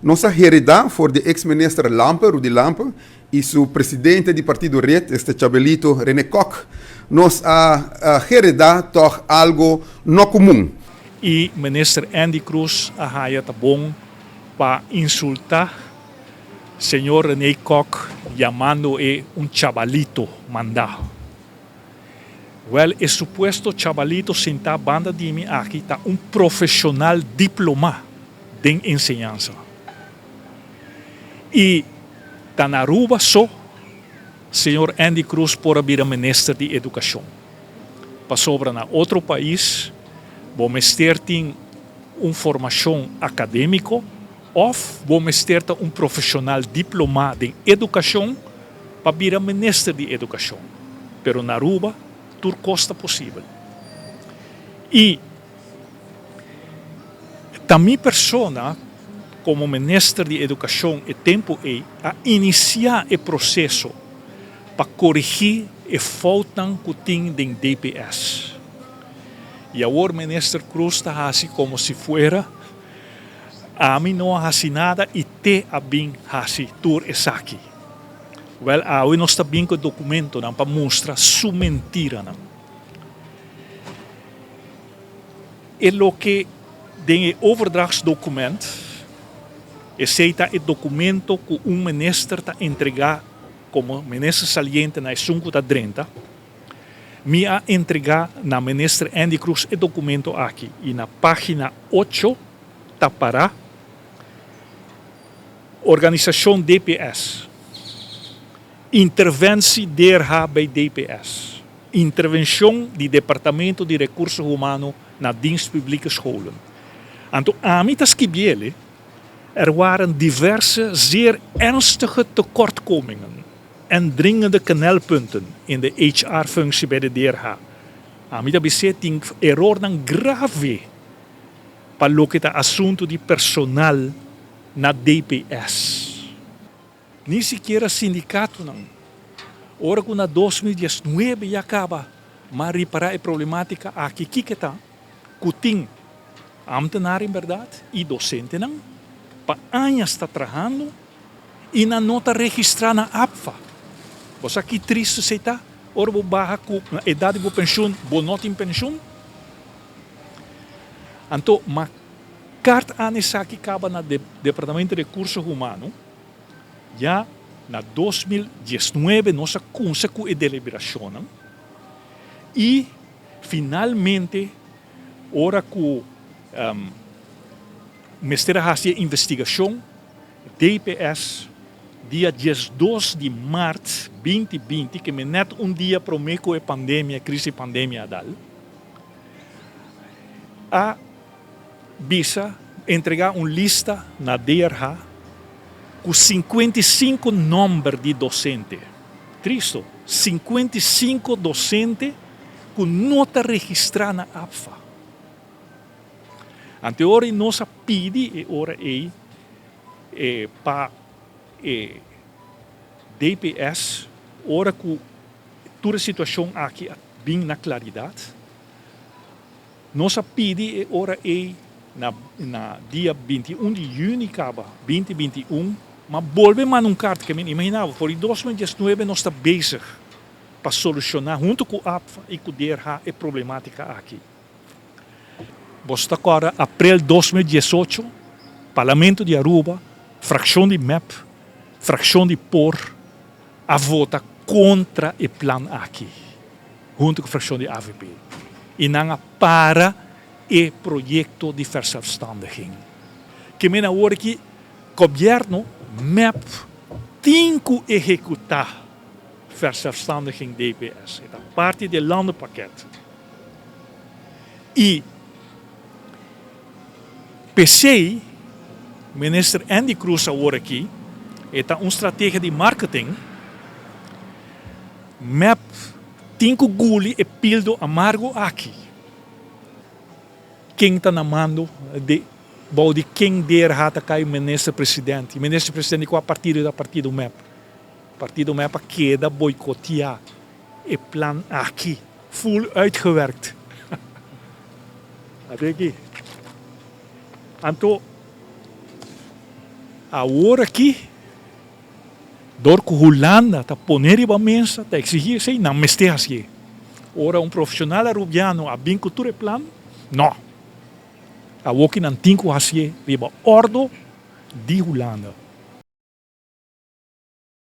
Nos a heredá for di ex minister Lampe, Rudy Lampe, y su presidente di partido red, este Chabelito Rene Kock. Nos a heredá tòg algo no comun. Y minister Endy Croes a haya ta bon pa insulta señor Rene Kock yamando e un chabalito mandá. Wel e supuesto chabalito sintá banda di mi aki ta un profesional diplomá den enseñansa. Y ta na Aruba so señor Endy Croes por a bira minister di educacion. Pasobra na otro pais bo mester tin un formacion academico of bo mester ta un profesional diplomá den educacion pa bira minister di educacion. Pero na Aruba tur cos ta posibel. Y ta mi persona como minister di educacion e tempo ey a inicia e proceso pa corigi e foutnan cu tin den DPS. Y awor minister Croes ta haci como si fuera ami no a haci nada y te a bin haci tur esaki. Wel awe nos ta bin cu e documentonan pa mustra su mentiranan. E loke den e overdrachtsdocument, esey ta e documento cu un minister ta entrega como minister saliente na esun cu ta drenta. Mi a entrega na minister Endy Croes e documento aki y na pagina ocho ta para Organisacion DPS, Interventie DRH bij DPS. Intervencion di Departamento di Recurso Humano na Dienst Publieke Scholen. Anto ami ta skibiele, Er waren diverse zeer ernstige tekortkomingen en dringende knelpunten in de HR-functie bij de DRH. Ami ta bis'é tin erornan grave pa loke ta asuntu di personal na DPS. Ni sikiera sindikatonan. Ora ku na 2019 ya kaba m'a ripará e problematika aki, kiko ta ku tin ámtenar en bèrdat i dosentenan pa añas ta trahando i nan no ta registrá na APFA. Bo sa ki tristu esei ta? Ora bo baha ku na edat di bo penshun bo no tin penshun. Anto m'a kart an esaki kaba na Departamento di Rekurso Humano. Ya na 2019 nos a cunsa cu e deliberacionnan y finalmente ora cu mester a haci e investigacion, DPS dia 12 di maart 2020, ke men net un dia prome cu e pandemia, crisis di pandemia a dal, a bisa entregá un lista na DRH ku 55 nòmber di dosente. Tristo, 55 dosente ku no ta registrá na APFA. Anto e ora ei nos a pidi e ora ei pa e DPS ora ku tur e situashon aki a bin na klaridat. Nos a pidi e ora ei na na dia 21 di juni kaba 2021, ma bolbe manda un karta ke men imagina bo for di 2019 nos ta bezig pa solushona hunto ku APFA i ku DRH e problematika aki. Boso ta kòrda aprel 2018 Parlamento di Aruba, frakshon di mep, frakshon di por a vota kontra e plan aki. Hunto cu fraccion di avp y nan a para e proyecto di verzelfstandiging. Ke men awor aki gobierno mep tin cu ehecuta verzelfstandiging DPS. E ta parti di e landenpakket. Y pesey Minister Endy Croes awor aki e ta un strategia di marketing. Mep tin ku guli e pildo amargo aki. Ken ta na mando di bou di ken DRH ta kai minister presidente? Minister presidente di kua partido ta partido mep? Partido mep a keda boikotia e plan aki. Full uitgewerkt. Ate aki. Anto. Awor aki, dor ku Hulanda ta pone riba mesa, ta eksigí esei, nan mester hasié. Ora un profeshonal arubiano a bin ku tur e plan, no. Awor ki nan tin ku hasié riba òrdo di Hulanda.